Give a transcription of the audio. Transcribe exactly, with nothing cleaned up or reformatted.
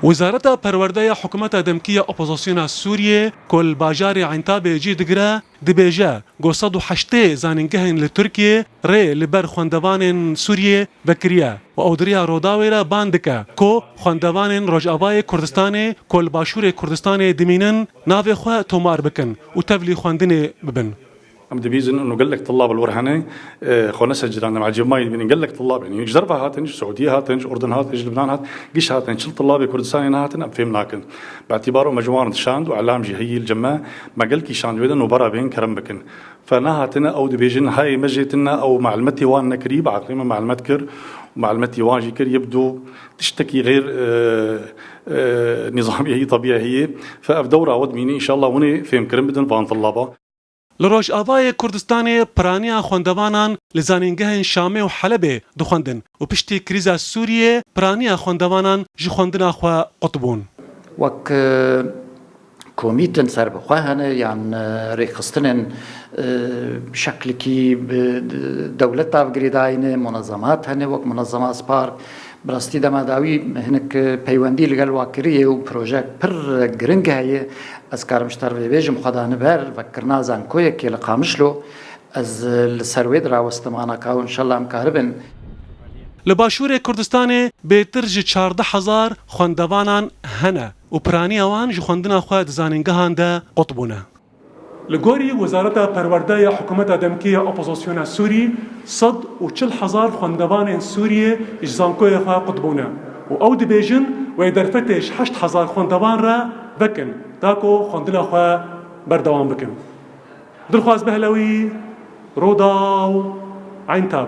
Wezareta Perwerde ya Hikûmeta Demkî ya Opozisyona Sûriyê, ku li bajarê Entabê cî digire, dibêje ku sed û heştê zanîngehên li Tirkiyê rê li ber xwendevanên Sûriyê vekiriye û ew di riya Rûdawê re ban dike ku xwendevanên Rojavayê Kurdistanê ku li Başûrê Kurdistanê dimînin navê xwe tomar bikin û tevlî xwendinê bibin. Em dibîzin û gelek tillab li wir hene, e, xwe ne ser ciran em ecêb mayî dibînin. Gelek tillab, yanî ji derve hatin, ji Siûdiyê hatin, ji Urdun hatin, ji Libnan hat, giş hatin, çil tillabê Kurdistanê nehatin, em fêm nakin. Bi îtîbar û me ji wan dişand û elam jî heyî li cem me, me gelkî şand wê de nûbera bêhn kerem bikin. Fe nehatine, ew dibêjin, hayê me jê tine, ew malumetê wan nekirî, bi aqlê me malumet kir û malumetî wan jî kir, yebdû tiştekî xêr, e, e, nîzamî heyî, tebî heyî. Fe ev dewra we dimîne, înşallah hûn ê fêmkirin bidin van tillaba. Li Rojavayê Kurdistanê piraniya xwendevanan li zanîngehên Şamê û Helebê dixwendin û piştî krîza Sûriyê piraniya xwendevanan ji xwendina xwe qut bûn. Wek, e, komîtin serbixwe hene yan, e, rêxistinên, e, şeklikî bi, dewleta girêdayî ne, munezemat hene wek munezema Spark. Bi rastî dema dawî hinek peywendî li gel wa kiriye û projeyek pir giring heye. Ez karim ji te re vê bêjim, xwe dane ber vekirina zankoyekê li Qamişlo. Ez li ser wê dirawestim, ana ka û înşallah em karibin. Li Başûrê Kurdistanê bêtir ji çardeh hezar xwendevanan hene û piraniya wan ji xwendina xwe di zanîngehan de qut bûne. Li gorî Wezareta Perwerde ya Hikûmeta Demkî ya Opozisyona Sûrî, sed û çil hezar xwendevanên Sûriyê ji zankoyê xwe qut bûne û ew dibêjin wê derfetê ji heşt hezar xwendevan re vekin, ta ku xwendina xwe berdewam bikin. Dilxwaz Behlewî, Rûdaw, Entab.